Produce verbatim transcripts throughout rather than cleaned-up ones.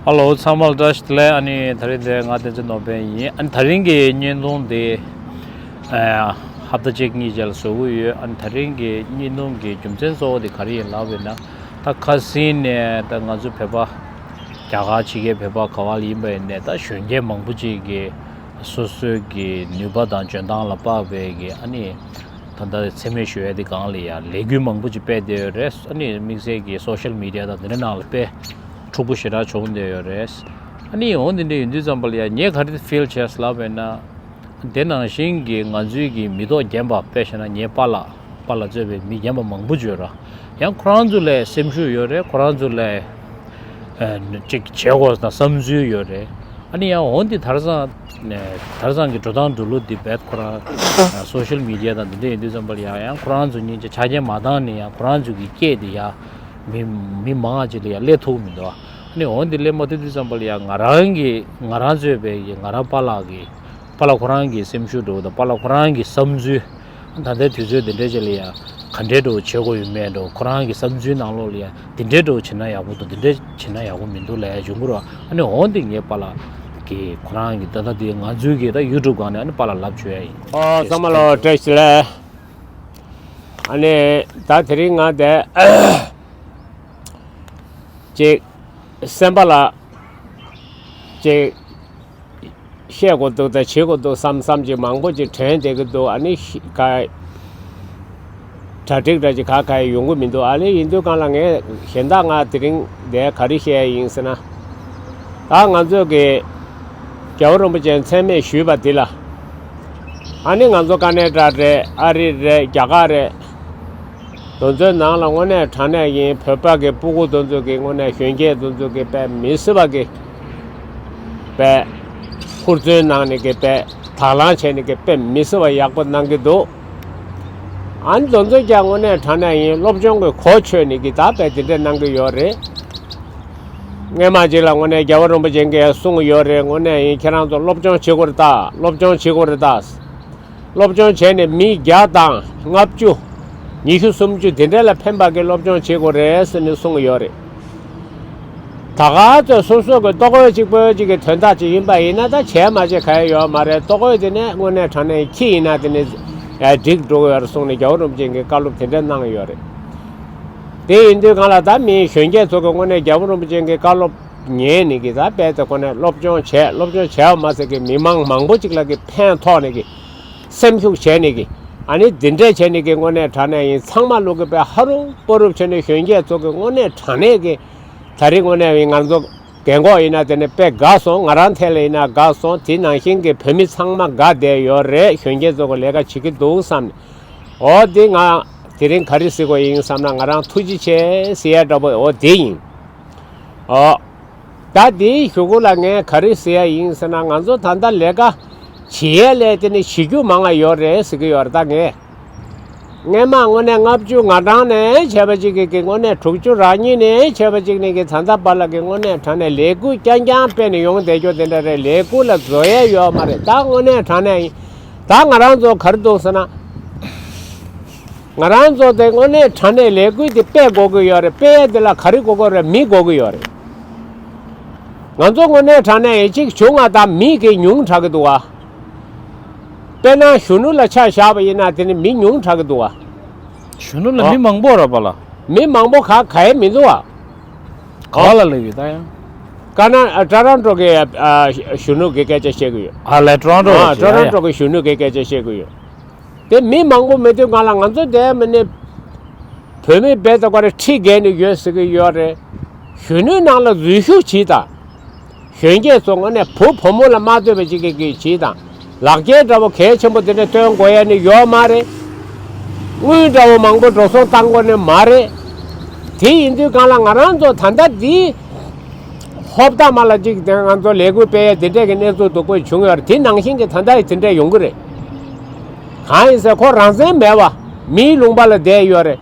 ཧ་ལོ། ཚང་མ་ལ་བཀྲ་ཤིས་བདེ་ལེགས། ཨ་ནི་དེ་རིང་འདི་ང་བསྟན་འཛིན་ནོར་བན་ཡིན། ཨ་ནི་དེ་རིང་གི་བརྙན་ཐུང་འདི་ཨ་ཧབ་ཏ་གཅིག་གཉིས་རྗེས་ལ་བཟོ་གི་ཡོད། ཨ་ནི་དེ་རིང་གི་བརྙན་ཐུང་གི་རྒྱུ་མཚན་གཙོ་བོ་དེ་ག་རེ་ཡིན་ལབ་པ་ཡིན་ན། ད་ཁ་སང་ནས་ད་ང་ཚོ་བོད་པ་རྒྱ་གར་ཕྱི་རྒྱལ་བོད་པ་ག་བ་ལ་ཡིན་པ་ཡིན་ནའི་ད་གཞོན་སྐྱེས་མང་པོ་ཅིག་གིས་སོ་སོའི་གི་ནུས་པ་དང་འཇོན་ཐང་ལ་དཔག་པའི་གི་ཨ་ནི་ད་ལྟ་མཚན་སྨད་ཞུ་ཡ་དེ་སྒང་ལ་ཡ་ལས་འགུལ་མང་པོ་ཅིག་སྤེལ་བསྡད་ཡོད་རེད། ཨ་ནི་དམིགས་བསལ་གྱི་སོ་ཤལ་མི་ཌི་ཡ་དང་དེ་འདྲ་ནང་ལ་དཔེ་འཁྲུག་པོ་ཞེ་དྲག་བྱུང་བསྡད་ཡོད་རེད། ཨ་ནི་འོ་འདི་འདྲ་ཡིན་དུས་ཙམ་པ་ལ་ཡ་ངས་ག་རེ་ཕིལ་བྱས་ལབ་པ་ཡིན་ན། དེ་ནང་བཞིན་གྱི་ང་ཚོའི་གི་མི་ཐོག་རྒན་པ་དཔེ་བཞག་ན་ངའི་པཱ་ལགས་པཱ་ལགས་གཙོས་པའི་མི་རྒན་པ་མང་པོ་ཅིག་ཡོད་ར། ཡང་ཁོ་རང་ཚོ་ལ་སེམས་ཤུགས་ཡོད་རེད། ཁོ་རང་ཚོ་ལ་ཨ་ཅིག་བྱེད་དགོས་ན་བསམ་ཚུལ་ཡོད་རེད། ཨ་ནི་ཡང་འོ་འདི་དེང་སང་དེང་སང་གི་འགྲོ་སྟངས་འགྲོ་ལུགས་འདི་རྦད་ཁོ་རང་སོ་ཤལ་མི་ཌི་ཡ་དང་འདི་འདྲ་ཡིན་དུས་ཙམ་པ་ལ་ཡང་ཡང་ཁོ་རང་ཚོ་གཉིས་ཆ་ཆ་རྐྱེན་མ་འདང་ནས་ཡང་ཁོ་རང་ཚོ་གི་སྐད་དེ་ཡང་མི་མི་མང་ང་ཅིག་ལ་ཡང་སླེབས་ཐུབ་མི་འདུག་ཨ་ནི་འོ་འདི་སླེབས་མ་ཐུབ་དུས་ཙམ་པ་ལ་ཡང་ང་རང་གི་ང་རང་གཙོས་པའི་གི་ང་རང་པཱ་ལགས་གི་པཱ་ལགས་ཁོ་རང་གི་སེམས་ཤུགས་འདྲ་བོ་དང་པཱ་ལགས་ཁོ་རང་གི་བསམ་ཚུལ། ད་ལྟའི་དུས་ཚོད་འདི་འདྲའི་ཅིག་ལ་ཡང་ག་འདྲའི་འདྲ་བོ་བྱེད་དགོས་ཡོད་མེད་འདྲ་བོ། ཁོ་རང་གི་བསམ་ཚུལ་ནང་ལོགས་ལ་ཡང་འདི་འདྲའི་འདྲ་བོ་བྱེད་ན་ཡག་པོ་འདུག་འདི་འདྲའི་བྱེད་ན་ཡག་པོ་མི་འདུག་ལབ་ཡ་བྱུང་གི་རེད། ཨ་ནི་འོ་འདི་ངའི་པཱ་ལགས་ཀྱིས་ཁོ་རང་གི་ད་ལྟ་འདི་ང་ཚོའི་གི་ད་ཡུ་ཊུབ་སྒང་ནས་ཨ་ནི་པཱ་ལགས་ལབ་བྱོས་ཡ་ཡིན། ཨོ་ཚང་མ་ལ་བཀྲ་ཤིས་བདེ་ལེགས། ཨ་ནི་ད་དེ་རིང་ང་དེ་ཅིག་སེམས་པ་ལ་ཅིག་བཤད་དགོས་འདུག་དང་བྱེད་དགོས་འདུག་བསམ་བསམ་ཅིག་མང་པོ་ཅིག་དྲན་བསྡད་ཀྱི་འདུག་ཨ་ནི་ཤི་ག་གྲ་སྒྲིག་འདྲ་ཅིག་ག་ག་ཡོང་གི་མི་འདུག་ཨ་ནི་ཡིན་དུས་སྒང་ལ་ངས་གཞན་དག་ང་དེ་རིང་འདིར་ག་རེ་བཤད་ཡ་ཡིན་ཟེར་ན། ད་ང་ཚོས་ཀྱི་རྒྱལ་བ་རིན་པོ་ཆེ་མཚན་སྨད་ཞུས་པ་འདི་ལ། ཨ་ནི་ང་ཚོ་ཀ་ན་ཌ་རེད། ཨ་རི་རེད། རྒྱ་གར་རེད། དེ་ཚོའི་ནང་ལ་དངོས་གནས་དྲང་གནས་ཡིན་བོད་པ་གི་སྤུ་གུ་དེ་ཚོ་གི་དངོས་གནས་གཞོན་སྐྱེས་དེ་ཚོ་གི་དཔེ་མི་སྲིད་པ་གི་དཔེ་ཧུར་བརྩོན་གནང་ནས་གི་དཔེ་དང་བླངས་བྱས་ནས་གི་དཔེ་མི་སྲིད་པ་ཡག་པོ་གནང་གི་འདུག་ཨ་ནི་དེ་ཚོ་ཀྱང་དངོས་གནས་དྲང་གནས་ཡིན་སློབ་སྦྱོང་གི་གོ་ཆོད་ནས་གི་ད་དཔེ་དེ་འདྲས་གནང་གི་ཡོད་རེད། སྔས་མ་ཅིག་ལ་དངོས་གནས་རྒྱལ་བ་རིན་པོ་ཆེ་གིས་གསུངས་ཡོད་རེད། དངོས་གནས་ཡིན་ཁྱེད་རང་ཚོ་སློབ་སྦྱོང་བྱེད་དགོས་རེད་ད། སློབ་སྦྱོང་བྱེད་དགོས་རེད་ད། སློབ་སྦྱོང་བྱས་ནས་མི་བརྒྱ་དང་ལྔ་བཅུ། ཉི་ཤུ་སུམ་ཅུ་དེ་འདྲ་ལ་ཕན་པ་གི་སློབ་སྦྱོང་བྱེད་དགོས་རེད་ཟེར་ནས་གསུངས་ཡོད་རེད། ད་ག་ཚོད་སོ་སོ་གི་ལྟོ་གོས་གཅིག་པོ་གཅིག་གི་དོན་དག་ཅིག་ཡིན་པ་ཡིན་ན་ད་བྱས་མ་བྱས་ག་ཡ་ཡོད་མ་རེད། ལྟོ་གོས་དེ་ནས་དངོས་གནས་དྲང་གནས་ཁྱི་ཡིན་ན་དེ་ནས་འགྲིག་འགྲོ་གི་ཡོད་རེད་གསུངས་ནས་རྒྱལ་བ་རིན་པོ་ཆེ་གིས་བཀའ་སློབ་དེ་འདྲ་གནང་ཡོད་རེད། དེ་ཡིན་དུས་སྒང་ལ་ད་མི་གཞོན་སྐྱེས་ཚོ་གི་དངོས་གནས་རྒྱལ་བ་རིན་པོ་ཆེ་གི་བཀའ་སློབ་ཉན་ནས་གི་ད་དཔེ་དེ་ཁོ་ནས་སློབ་སྦྱོང་བྱས། སློབ་སྦྱོང་བྱས་པ་མ་ཟད་གི་མི་མང་མང་པོ་ཅིག་ལ་གི་ཕན་ཐོགས་ནས་གི་སེམས་ཤུགས་བྱས་ནས་གི་ཨ་ནི་འདི་འདྲས་བྱས་ནས་གི་དངོས་གནས་དྲང་གནས་ཡིན་ཚང་མ་ལུག་གི་དཔེ་ཧ་རུབ་པོ་རུབ་བྱས་ནས་གཞོན་སྐྱེས་ཚོ་གི་དངོས་གནས་དྲང་གནས་གི་ད་རེས་དངོས་གནས་ཡིན་ང་ཚོ་རྒན་གོག་ཡིན་ན་དེ་ནས་དཔེ་དགའ་སོང་། ང་རང་ཐད་ལ་ཡིན་ན་དགའ་སོང་། དེ་ནང་བཞིན་གི་བོད་མི་ཚང་མ་དགའ་བསྡད་ཡོད་རེད། གཞོན་སྐྱེས་ཚོ་གི་ལས་ཀ་བྱེད་ཀྱི་འདུག་བསམ་ནས། འོ་དེ་ང་དེ་རིང་ག་རེ་ཟེར་དགོས་ཡིན་བསམ་ན་ང་རང་ཐུགས་རྗེ་ཆེ་ཟེར་ཡ་འདྲ་པོ་འོ་དེ་ཡིན། འོ། ད་དེའི་གཞུག་གུ་ལ་ངས་ག་རེ་ཟེར་ཡ་ཡིན་ཟེར་ན་ང་ཚོ་ད་ལྟ་ལས་ཀ་བྱེད་ཡས་ལས་དེ་ནི་བྱེད་རྒྱུ་མང་ང་ཡོད་རེད་ཟེར་གི་ཡོད་རེད་ད་ངས། སྔས་མ་དངོས་གནས་ལྔ་བཅུ་ང་གྲངས་ནས་བྱས་པ་ཅིག་གི་གི་དངོས་གནས་དྲུག་ཅུ་རེ་གཉིས་ནས་བྱས་པ་ཅིག་ནས་གི་ད་ལྟ་བར་ལ་གི་དངོས་གནས་དྲང་གནས་ལས་འགུལ་རྐྱང་རྐྱང་སྤེལ་ནས་ཡོང་བསྡད་རྒྱུ་དེ་འདྲ་རེད། ལས་འགུལ་ལ་འཛུལ་ཡས་ཡོད་མ་རེད། ད་དངོས་གནས་དྲང་གནས་ཡིན། ད་ང་རང་ཚོ་ག་རེ་འདུག་ཟེར་ན། ང་རང་ཚོ་དེ་དངོས་གནས་དྲང་གནས་ལས་འགུལ་དེ་སྤེལ་དགོས་ཀྱི་ཡོད་རེད། སྤེལ་ཡས་དེ་ལ་ག་རེ་དགོས་ཀྱི་རེད། མི་དགོས་ཀྱི་ཡོད་རེད། ང་ཚོ་དངོས་གནས་དྲང་གནས་ཡིན་གཅིག་བྱུང་ང་ད་མི་གི་ཉུང་དྲགས་ཀྱི་འདུག་ཨ། དཔེར་ན་གཞོན་ནུ་ལ་ཆ་བཞག་པ་ཡིན་ན་དེ་ནི་མི་ཉུང་དྲགས་ཀྱི་འདུག་ཨ། གཞོན་ནུ་ལ་ཨ། མི་མང་པོ་རེད་པཱ་ལགས། མི་མང་པོ་ག་ག་ཡེ་མི་འདུག་ཨ། ག་བ་ལ་སླེབས་ཡོད་ད་ཡང་། ཀ་ན་ཨ་ཊོ་རོན་ཊོ་གི་ཨ་གཞོན་ནུ་གི་སྐད་ཆ་བཤད་ཀྱི་ཡོད། ཨ་ལས་ཊོ་རོན་ཊོ་ཨ་ལ་ཊོ་རོན་ཊོ་གི་གཞོན་ནུ་གི་སྐད་ཆ་བཤད་ཀྱི་ཡོད། དེ་མི་མང་པོ་མེད་དུས་སྒང་ལ་ང་ཚོ་དེ་མི་ནི་བོད་མི་རྦད་དེ་ཀ་རེ་ཁྲི་བརྒལ་ནས་ཡོད་ཟེར་གྱི་ཡོད་རེད། གཞོན་ནུའི་ནང་ལ་འཛུལ་ཞུགས་བྱེད་དང་། གཞོན་སྐྱེས་ཚོ་དངོས་གནས་བུ་བུ་མོ་ལ་མ་ལྟོས་པ་ཅིག་གི་གི་བྱེད་དང་། ལག་འཁྱེར་འདྲ་བོ་གལ་ཆེན་པོ་དེ་འདྲ་སྟོན་དགོས་ཡ་ནི་ཡོད་མ་རེད། དངུལ་འདྲ་བོ་མང་པོ་འགྲོ་སོང་བཏང་དགོས་ནི་མ་རེད། དེ་ཡིན་དུས་སྒང་ལ་ང་རང་ཚོ་ད་ལྟ་འདི་ཧོབ་ཏ་མ་ལ་ཅིག་དེ་ང་ཚོ་ལས་འགུལ་སྤེལ་ཡ་དེ་འདྲས་ཀྱི་གནས་ཚུལ་འདུག་པོ་བྱུང་ཡོད་རེད། དེ་ནང་བཞིན་གྱི་ད་ལྟ་ཡི་དེ་འདྲས་ཡོང་གི་རེད། གང་ཡིན་ཟེར་ཁོ་རང་བཙན་མེད་པ་མིའི་ལུང་པ་ལ་བསྡད་ཡོད་རེད།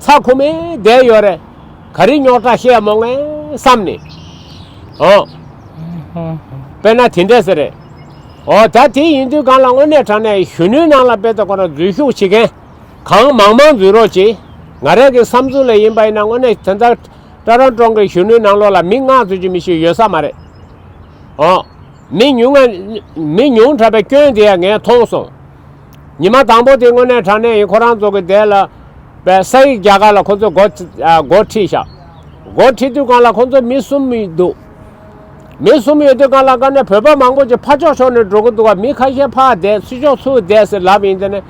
ཚ་ཁུ་མེད་བསྡད་ཡོད་རེད། ག་རེ་རྙོག་དྲ་བཤད་མོ་ངས་བསམ་ནས། ཨོ། དཔེར་ན་དེ་འདྲས་ཟེར་རེད། ཨོ་ད་དེ་ཡིན་དུས་སྒང་ལ་དངོས་གནས་དྲང་གནས་གཞོན་ནུའི་ནང་ལ་དཔེ་ད་ཁོ་རང་འཛུལ་ཞུགས་བྱེད་མཁན་གང་མང་མང་འཛུལ་རོགས་གྱིས། ང་རང་གི་བསམ་ཚུལ་ལ་ཡིན་པ་ཡིན་ན་དངོས་གནས་དེ་འདྲ་ ཀྲ་རོན་ཀྲོང་གི་གཞོན་ནུའི་ནང་ལོགས་ལ་མི་ལྔ་ཙམ་ཅིག་མི་ཤེས་ཡོད་ས་མ་རེད། ཨོ། མི་ཉུང་ང་མི་ཉུང་དྲགས་པའི་སྐྱོན་དེ་ཡང་ངས་མཐོང་སོང་། ཉི་མ་དང་པོ་དེ་དངོས་གནས་དྲང་གནས་ཡིན། ཁོ་རང་ཚོ་གི་དེ་ལ་པའི་ས་ཡིག་རྒྱག་ག་ལ་ཁོ་ཚོ་འགོ་ཨ་འགོ་ཁྲིད་ཤག་འགོ་ཁྲིད་དུས་སྒང་ལ་ཁོ་ཚོ་མི་གསུམ་མི་འདུག་མི་གསུམ་ཡོད་དུས་སྒང་ལ་དངོས་གནས་བོད་པ་མང་པོ་ཅིག་ཕར་ཕྱོགས་ཕྱོགས་ནས་འགྲོ་གི་འདུག་ག་མི་ཁ་ཤས་ཕར་བསྡད་ཚུར་ཕྱོགས་ཚུར་བསྡད་ཟེར་ལབ་ཡིན། དེ་ནས་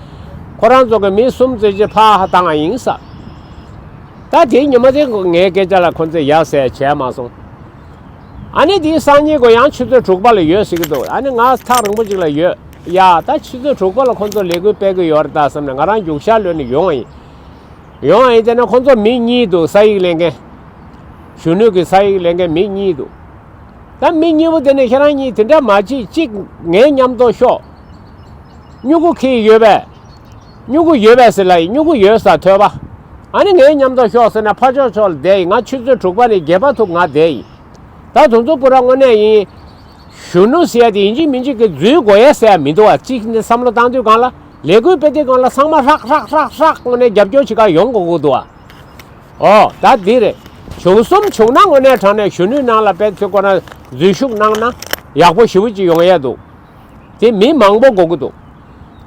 ཁོ་རང་ཚོ་གི་མི་གསུམ་ཙམ་ཅིག་ཕར་ཧ་བཏང་བ་ཡིན་ས། ད་དེའི་ཉི་མ་དེ་ངའི་སྐད་ཆ་ལ་ཁོ་ཚོས་ཡ་ཟེར་བྱས་མ་སོང་། ཨ་ནི་དེའི་སང་ཉིན་གོ་ཡང་ཆུ་ཚོད་དྲུག་པ་ལ་ཡོད་ཟེར་གི་འདུག་ཨ་ནི་ང་ཐག་རིང་པོ་ཅིག་ལ་ཡོད། ཡ་ད་ཆུ་ཚོད་དྲུག་པ་ལ་ཁོ་ཚོ་ལས་འགུལ་སྤེལ་གི་ཡོད་རེད་ད་བསམ་ནས་ང་རང་རྒྱུག་ཤར་ལོན་ནས་ཡོང་བ་ཡིན། ཡོང་བ་ཡིན། དེ་ནས་ཁོ་ཚོ་མི་གཉིས་འདུག་ས་ཡིག་ལེན་མཁན། གཞོན་ནུ་གི་ས་ཡིག་ལེན་མཁན་མི་གཉིས་འདུག་ད་མི་གཉིས་པོ་དེ་ནས་ཁྱེད་རང་གཉིས་དེ་འདྲ་མ་བྱེད། གཅིག་ངའི་མཉམ་དུ་ཤོག་སྨྱུ་གུ་ཁྱེར་ཡོད་པས། སྨྱུ་གུ་ཡོད་པས་ཟེར་ལབ་ཡིན། སྨྱུ་གུ་ཡོད་ས་ཐོས་པ། ཨ་ནི་ངའི་མཉམ་དུ་ཤོག་ཟེར་ནས་ཕར་ཕྱོགས་ཕྱོགས་ལ་བསྡད་ཡིན། ང་ཆུ་ཚོད་དྲུག་པ་ནས་བརྒྱད་པ་ཐུག་ང་བསྡད་ཡིན། ད་དེ་ཚོ་པུ་ར་དངོས་གནས་ཡིན། གཞོན་ནུ་ཟེར་ཡ་དེ་ཡིན་གཅིག་མིན་གཅིག་གི་འཛུལ་དགོས་ཡ་ཟེར་ཡ་མི་འདུག་བ། གཅིག་ནས་བསམ་བློ་བཏང་དུས་སྒང་ལ་ལས་འགུལ་སྤེལ་དུས་སྒང་ལ་ཚང་མ་ཧྲག་ཧྲག་ཧྲག་ཧྲག་དངོས་གནས་རྒྱབ་སྐྱོར་བྱེད་ག་ཡོང་དགོས་ཀྱི་འདུག་བ། ཨོ་ད་འདི་རེད། བྱུང་གསུམ་བྱུང་ན་དངོས་གནས་དྲང་གནས་གཞོན་ནུའི་ནང་ལ་དཔེ་ཚོད་ཁོ་ན་འཛུལ་ཞུགས་གནང་ན་ཡག་པོ་ཞེ་པོ་ཅིག་ཡོང་ཡ་འདུག་དེ་མི་མང་པོ་དགོས་ཀྱི་འདུག་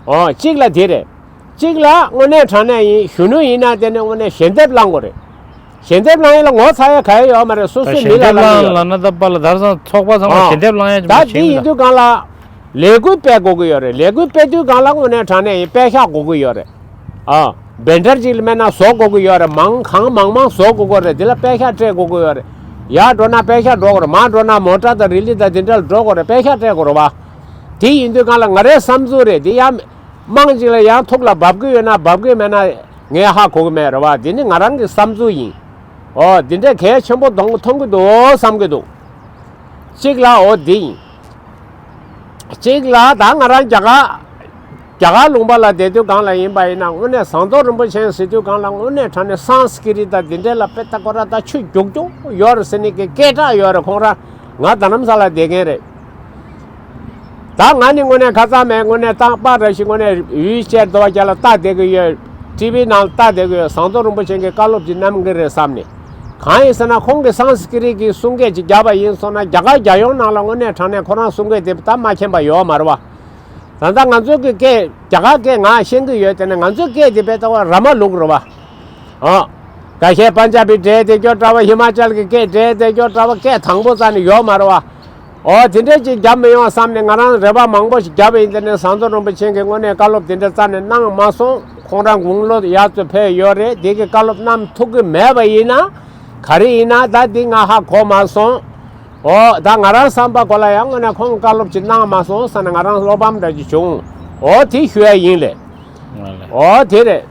ཨོ་གཅིག་ལ་དེ་རེད། གཅིག་ལ་དངོས་གནས་དྲང་གནས་ཡིན་གཞོན་ནུ་ཡིན་ན་དེ་ནི་དངོས་གནས་ཞལ་འདེབས་བླང་དགོས་རེད། ཞལ་འདེབས་བླང་ཡས་ལ་ངོ་ཚ་ཡ་ག་ཡ་ཡོད་མ་རེད། སོ་སོའི་ཞལ་མི་ལ་འདེབས་བླང་ཡ་བླང་ལ་ན་ད་པ་ལ་དར་སང་ཚོགས་པ་ཚང་མ་ཨོ་ཞལ་འདེབས་བླང་ཡ་ཅིག་ད་མ་དེ་བྱེད་ཡིན་ཡིན་ད། དུས་སྒང་ལ་ལས་འགུལ་སྤེལ་དགོས་ཀྱི་ཡོད་རེད། ལས་འགུལ་སྤེལ་དུས་སྒང་ལ་དངོས་གནས་དྲང་གནས་ཡིན་པད་ཤག་དགོས་ཀྱི་ཡོད་རེད། ཨ། བེན་ཌར་ཅིག་ལ་མེད་ན་བཟོ་དགོས་ཀྱི་ཡོད་རེད། མང་གང་མང་མང་བཟོ་དགོས་ཀྱི་རེད། དེ་ལ་པད་ཤག་སྤྲད་དགོས་ཀྱི་ཡོད་རེད། ཡར་འགྲོ་ན་པད་ཤག་འགྲོ་དགོས་རེད། མར་འགྲོ་ན་མོ་ཊ་དང་རི་ལི་དང་དེ་འདྲ་ལ་འགྲོ་དགོས་རེད། པད་ཤག་སྤྲད་དགོས་རེད་བ། དེ་ཡིན་དུས་སྒང་ལ་ང་རའི་བསམ་ཚུལ་རེད། དེ་ཡང་མང་ཅིག་ལ་ཡང་ཐུགས་ལ་འབབ་ཀྱི་ཡོད་ན་འབབ་ཀྱི་མེད་ན་ངས་ཧ་གོ་གི་མེད་རེད་བ། དེ་ནི་ང་རང་གི་བསམ་ཚུལ་ཡིན། ཨོ་དེ་འདྲས་གལ་ཆེན་པོ་མཐོང་མཐོང་གི་འདུག་བསམ་གྱི་འདུག་གཅིག་ལ་ཨོ་འདི་ཡིན། གཅིག་ལ་ད་ང་རང་རྒྱ་གར་རྒྱ་གར་ལུང་པ་ལ་བསྡད་དུས་སྒང་ལ་ཡིན་པ་ཡིན་ན་དངོས་གནས་ཟམ་གདོང་རིན་པོ་ཆེ་ཟེར་དུས་སྒང་ལ་དངོས་གནས་དྲང་གནས་སཾ་སྐྲྀ་ཏ་འདི་འདྲས་ལ་དཔེ་ལྟ་ཁོ་ར་ད་ཆུ་རྒྱུག་རྒྱུག་ཡོད་རེད་ཟེར་ནས་ཀྱི་སྐད་གྲགས་ཡོད་རེད། ཁོང་ར་ང་རྡ་རམ་ས་ལ་བསྡད་མཁན་རེད། ད་ང་ནི་དངོས་གནས་ཁ་ཚང་མེད། དངོས་གནས་རྟག་པར་ར་ཞིག་དངོས་གནས་ཡུལ་ཤེར་དོ་བ་རྒྱ་ལ་ལྟ་བསྡད་ཀྱི་ཡོད། ཊི་ཝི་ནང་ལ་ལྟ་བསྡད་ཀྱི་ཡོད། ཟམ་གདོང་རིན་པོ་ཆེ་གི་བཀའ་སློབ་ཅིག་གནང་གི་རེད་བསམ་ནས། གང་ཡིན་ཟེར་ན་ཁོང་གིས་སཾ་སྐྲྀ་ཏ་གི་གསུང་སྐད་ཅིག་བརྒྱབ་པ་ཡིན་སོང་ན་རྒྱ་གར་རྒྱལ་ཡོངས་ནང་ལ་དངོས་གནས་དྲང་གནས་ཁོ་རང་གསུང་སྐད་དེ་ད་མ་མཁྱེན་པ་ཡོད་མ་རེད་བ། ད་ལྟ་ང་ཚོ་གི་སྐད་རྒྱ་གར་སྐད་ང་ཤེས་ཀྱི་ཡོད། དེ་ནས་ང་ཚོའི་སྐད་དེ་དཔེ་ལྟ་བ་ར་མ་ལུག་རེད་བ། ཨོ། ཁ་ཤས་པན་ཇབ་བི་འདྲེས་བསྡད་རྒྱུ་འདྲ་བ། ཧི་མ་ཅལ་གྱི་སྐད་འདྲེས་བསྡད་རྒྱུ་འདྲ་བ། སྐད་དང་པོ་རྩ་ནས་ཡོད་མ་རེད་བ། ཨོ་དེ་འདྲས་ཅིག་བརྒྱབ་མི་ཡོང་བསམ་ནས་ང་རང་རེ་བ་མང་པོ་ཞིག་བརྒྱབ་པ་ཡིན། དེ་ནས་ཟམ་གདོང་རིན་པོ་ཆེ་གིས་དངོས་གནས་བཀའ་སློབ་དེ་འདྲ་རྩ་ནས་གནང་མ་སོང་། ཁོང་རང་དགུང་ལོ་ཡར་ཚོ་ཕེབས་ཡོད་རེད། དེ་གི་བཀའ་སློབ་གནང་ཐུབ་ཀྱི་མེད་པ་ཡིན་ན་ག་རེ་ཡིན་ན་ད་འདི་ང་ཧ་གོ་མ་སོང་། ཨོ་ད་ང་རང་བསམ་པ་གོ་ལ་ཡང་དངོས་གནས་ཁོང་བཀའ་སློབ་ཅིག་གནང་མ་སོང་བསམ་ནས་ང་རང་བློ་ཕམ་འདྲ་ཅིག་བྱུང་། ཨོ་དེ་ཞུ་ཡ་ཡིན་ལེ། ཨོ་དེ་རེད།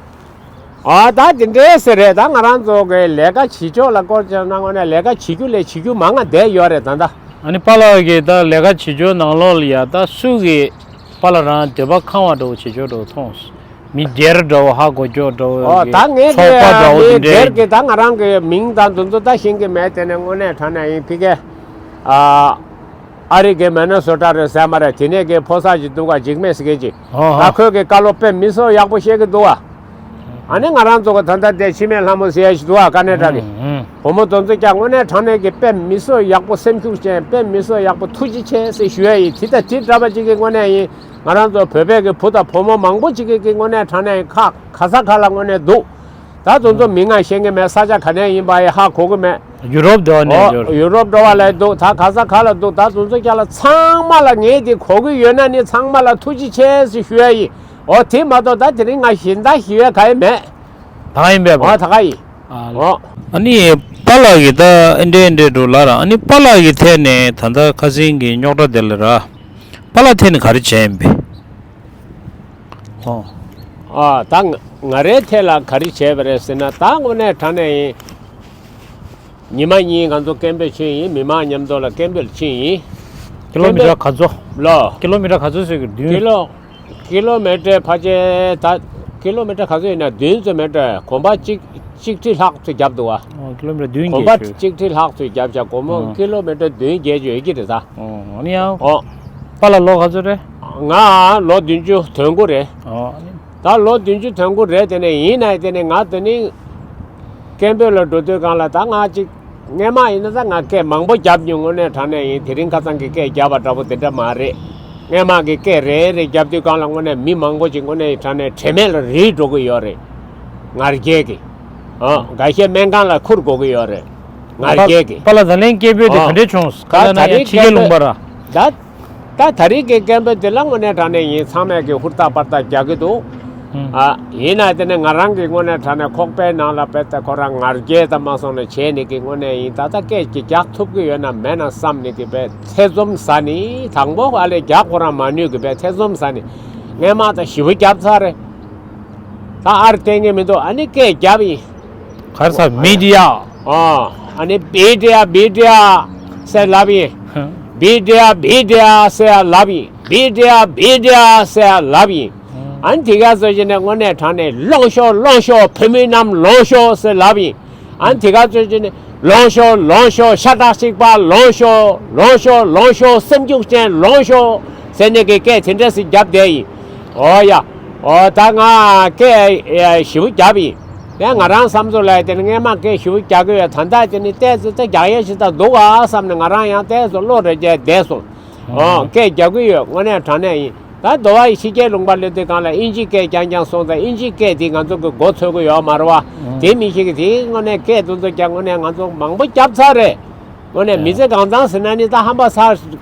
ཨ་ད་དེ་འདྲའི་ཟེར་རེད། ད་ང་རང་ཚོ་གི་ལས་ཀ་བྱེད་ཕྱོགས་ལ་སྐོར་བྱས་ན་དངོས་གནས་ལས་ཀ་བྱེད་རྒྱུ་ལས་བྱེད་རྒྱུ་མང་ང་བསྡད་ཡོད་རེད་ད་ལྟ། ཨ་ནི་པཱ་ལགས་ཀྱིས་ད་ལས་ཀ་བྱེད་ཕྱོགས་ནང་ལོགས་ལ་ཡ་ད་སུ་གིས་པཱ་ལགས་རང་འདོད་པ་ཁེངས་པ་འདྲ་བོ་བྱེད་ཕྱོགས་འདྲ་བོ་མཐོང་སོང་། མི་སྒེར་འདྲ་བོ་ཧ་གོ་ཕྱོགས་འདྲ་བོ་ཨོ་གི་ད་ངས་ཚོགས་པ་འདྲ་བོ་དེ་མི་འདྲའི་སྒེར་གི་ད་ང་རང་གི་མིང་དང་དེ་ཚོ་ད་ཤེས་ཀྱི་མེད། དེ་ནས་དངོས་གནས་དྲང་གནས་ཡིན་ཕི་ཀའི་ཨ། ཨ་རི་གི་མེ་ནེ་སོ་ཊ་རེད་ཟེར་མ་རེད། དེ་ནས་གི་ཕོ་གསར་ཅིག་འདུག་ག་འཇིགས་མེད་ཟེར་མཁན་ཅིག་ཨོ་ཧ། ད་ཁོས་གི་བཀའ་སློབ་དཔེ་མི་སྲིད་ཡག་པོ་བཤད་གི་འདུག་ག་ཨ་ནི་ང་རང་ཚོ་གི་ད་ལྟ་དེ་འཆི་མེད་ལྷ་མོ་ཟེར་ཡ་ཞིག་འདུག་ག་ཀ་ནེ་ཌ་གི་ཨུ་ཨུ། བུ་མོ་དེ་ཚོ་ཀྱང་དངོས་གནས་དྲང་གནས་གི་དཔེ་མི་སྲིད་ཡག་པོ་སེམས་ཤུགས་ཅན། དཔེ་མི་སྲིད་ཡག་པོ་ཐུགས་རྗེ་ཆེ་ཟེར་ཞུ་ཡ་ཡིན། དེ་ད་དེ་འདྲ་པ་ཅིག་གི་དངོས་གནས་ཡིན། ང་རང་ཚོ་བོད་པའི་གི་བུ་དང་བུ་མོ་མང་པོ་ཅིག་གི་གི་དངོས་གནས་དྲང་གནས་ཡིན་ཁ་ག་ས་ག་ལ་དངོས་གནས་འདུག་ད་དེ་ཚོ་མིང་ང་ཤེས་ཀྱི་མེད། ས་ཆ་ག་ནས་ཡིན་པ་ཡང་ཧ་གོ་གི་མེད། ཡུ་རོབ་འགྲོ་བ་ནས་ཨོ་འབྱོར། ཡུ་རོབ་འགྲོ་བ་ལ་འདུག་ད་ག་ས་ག་ལ་འདུག་ད་དེ་ཚོ་ཀྱང་ལ་ཚང་མ་ལ་ངས་འདི་གོ་གི་ཡོད་ན་ནི་ཚང་མ་ལ་ཐུགས་རྗེ་ཆེ་ཟེར་ཞུ་ཡ་ཡིན། ཨོ་དེ་མ་གཏོགས་ད་དེ་རིང་ང་གཞན་དག་ཞུ་ཡ་ག་ཡི་མེད། ད་ག་ཡིན་པས་པ། ཨོ་ད་ག་ཡིན། ཨ་ཨོ། ཨ་ནི་པཱ་ལགས་ཀྱིས་ད་ཨེ་འདྲས་ཨེ་འདྲས་འགྲོ་ལ་ར། ཨ་ནི་པཱ་ལགས་ཀྱི་ཐད་ནས་ད་ལྟ་ཁ་སང་གི་རྙོག་དྲ་དེ་ལ་ར། པཱ་ལགས་ཐད་ནས་ག་རེ་བྱས་ཡིན་པས། ཨོ། ཨ་ད་ང་ང་རའི་ཐད་ལ་ག་རེ་བྱས་པ་རེད་ཟེར་ན། ད་དངོས་གནས་དྲང་གནས་ཡིན། ཉི་མ་གཉིས་ང་ཚོ་སྐད་འབོད་ཕྱིན་ཡིན། མི་མང་མཉམ་དུ་ལ་སྐད་འབོད་ཕྱིན་ཡིན། ཀི་ལོ་མི་ཊར་ག་ཚོད། ལོ། ཀི་ལོ་མི་ཊར་ག་ཚོད་ཟེར་གི་བདུན། ཀི་ལོ་ཀི་ལོ་མི་ཊར་ཕལ་ཆེར་ད་ཀི་ལོ་མི་ཊར་ག་ཚོད་ཡིན་ན་བདུན་ཙམ་མི་ཊར། གོམ་པ་གཅིག་གཅིག་ཁྲི་ལྷག་ཙམ་བརྒྱབ་འདུག་བ། ཨོ་ཀི་ལོ་མི་ཊར་བདུན་གོམ་པ་བརྒལ་ཞུ། གཅིག་ཁྲི་ལྷག་ཙམ་བརྒྱབ་བྱ། སྒོར་མོ་ཨོ་ཀི་ལོ་མི་ཊར་བདུན་བརྒལ་ཅིག་ཡོད་ཀྱི་རེད་ད། ཨོ་ཨ་ནི་ཡང་། ཨོ། པཱ་ལགས་ལོ་ག་ཚོད་རེད། ང་ལོ་བདུན་ཅུ་དོན་དགུ་རེད། ཨོ་ཨ་ནི། ད་ལོ་བདུན་ཅུ་དོན་དགུ་རེད། དེ་ནས་ཡིན་ནའི་དེ་ནས་ང་དེ་ནི་སྐད་འབོད་ལ་འགྲོ་དུས་སྒང་ལ་ད་ང་ཅིག་ སྔས་མ་ཡིན་ན་ད་ང་སྐད་མང་པོ་བརྒྱབ་མྱོང་། དངོས་གནས་དྲང་གནས་ཡིན། དེ་རིང་ཁ་སང་གི་སྐད་བརྒྱབ་པ་འདྲ་པོ་དེ་འདྲ་མ་རེད། སྔས་མ་གི་སྐད་རེ་རེ་བརྒྱབ་དུས་སྒང་ལ་དངོས་གནས་མི་མང་པོ་ཅིག་དངོས་གནས་དྲང་གནས་དྲན་མེད་ལ་རིལ་འགྲོ་གི་ཡོད་རེད། ང་རྒྱལ་གི། ཨ། འགའ་ཤས་སྨན་ཁང་ལ་ཁུར་དགོས་ཀྱི་ཡོད་རེད། ང་རྒྱལ་གི། པཱ་ལགས་ད་ལན་སྐད་འབོད་དེ། ཨ། ག་འདྲས་བྱུང་། ག་ད་ལ་ན་ད་ཡང་རིང་ཕྱི་རྒྱལ་སྐད་ལུང་པ་ར། འབོད་ད། ད་ད་རེས་ཀྱི་སྐད་འབོད་འདི་ལ་དངོས་གནས་དྲང་གནས་ཡིན། ཚང་མས་ཀྱི་ཧུར་ཐག་པར་ཐག་རྒྱག་གི་འདུག། ཨ། ཡིན་ན་དེ་ནས་ང་རང་གི་དངོས་གནས་དྲང་གནས་ཁོག་པའི་ནང་ལ་དཔེ་ད་ཁོ་རང་ང་རྒྱལ་དང་མ་སོང་ནས་བྱས་ནས་ཀྱི་དངོས་གནས་ཡིན། ད་ལྟ་སྐད་ཀྱི་རྒྱག་ཐུབ་ཀྱི་ཡོད་ན་མེད་ན་བསམ་ནས་ཀྱི་དཔེ་ཐེ་ཚོམ་ཟ་ནས། དང་པོ་ཨ་ལས་རྒྱག་ཁོ་རང་མ་ནུས་ཀྱི་དཔེ་ཐེ་ཚོམ་ཟ་ནས། སྔས་མ་ད་ཞེ་པོ་བརྒྱབ་ཚར་རེད། ད་ཨར་བསྟན་གྱི་མི་འདུག། ཨ་ནི་སྐད་བརྒྱབ་ཡིན། ག་རེ་ཟེར། མི་ཌི་ཡ། ཨ། ཨ་ནི་བི་ཌི་ཡ་བི་ཌི་ཡ་ཟེར་ལབ་ཡིན། བི་ཌི་ཡ་བི་ཌི་ཡ་ཟེར་ལབ་ཡིན། བི་ཌི་ཡ་བི་ཌི་ཡ་ཟེར་ལབ་ཡིན། ཨ་ནི་དེ་ག་ཚོད་ཅིག་ནས་དངོས་གནས་དྲང་གནས་ལོངས་ཤོག་ལོངས་ཤོག་བོད་མི་རྣམས་ལོངས་ཤོག་ཟེར་ལབ་ཡིན། ཨ་ནི་དེ་ག་ཚོད་ཅིག་ནས་ལོངས་ཤོག་ལོངས་ཤོག་ཤ་ཁྲག་གཅིག་པ་ལོངས་ཤོག་ལོངས་ཤོག་ལོངས་ཤོག་སེམས་རྒྱུད་ཅན་ལོངས་ཤོག་ཟེར་ནས་ཀྱི་སྐད་དེ་འདྲ་ཞིག་བརྒྱབ་བསྡད་ཡིན། ཨོ་ཡ། ཨོ་ད་ང་སྐད་ཞེ་པོ་བརྒྱབ་ཡིན། ཡང་ང་རང་བསམ་ཚུལ་ལ་དེ་ནི་སྔས་མ་སྐད་ཞེ་པོ་རྒྱག་གི་ཡོད། ད་ལྟ་དེ་ནི་ཏོག་ཙམ་ད་རྒྱག་ཡས་ཞིག་ད་འདུག་ག་བསམ་ནས་ང་རང་ཡང་ཏོག་ཙམ་བློ་རེ་བྱས་བསྡད་སོང་། ཨོ་སྐད་རྒྱག་གི་ཡོད། དངོས་གནས་དྲང་གནས་ཡིན། ད་དོ་བ་ཡི་ཕྱི་རྒྱལ་ལུང་པ་སླེབས་དུས་སྒང་ལ་ཨིན་ཇི་སྐད་རྐྱང་རྐྱང་སོང་ཙང་ཨིན་ཇི་སྐད་དེ་ང་ཚོ་གི་མགོ་ཚོད་གི་ཡོད་མ་རེད་བ། དེ་མི་ཤེས་གི། དེ་དངོས་གནས་སྐད་དེ་ཚོ་ཀྱང་དངོས་གནས་ང་ཚོ་མང་པོ་བརྒྱབ་ཚར་རེད། དངོས་གནས་མི་ཚེ་གང་ཚང་ཟེར་ན་ནི་ད་ཧམ་པ་ཚ་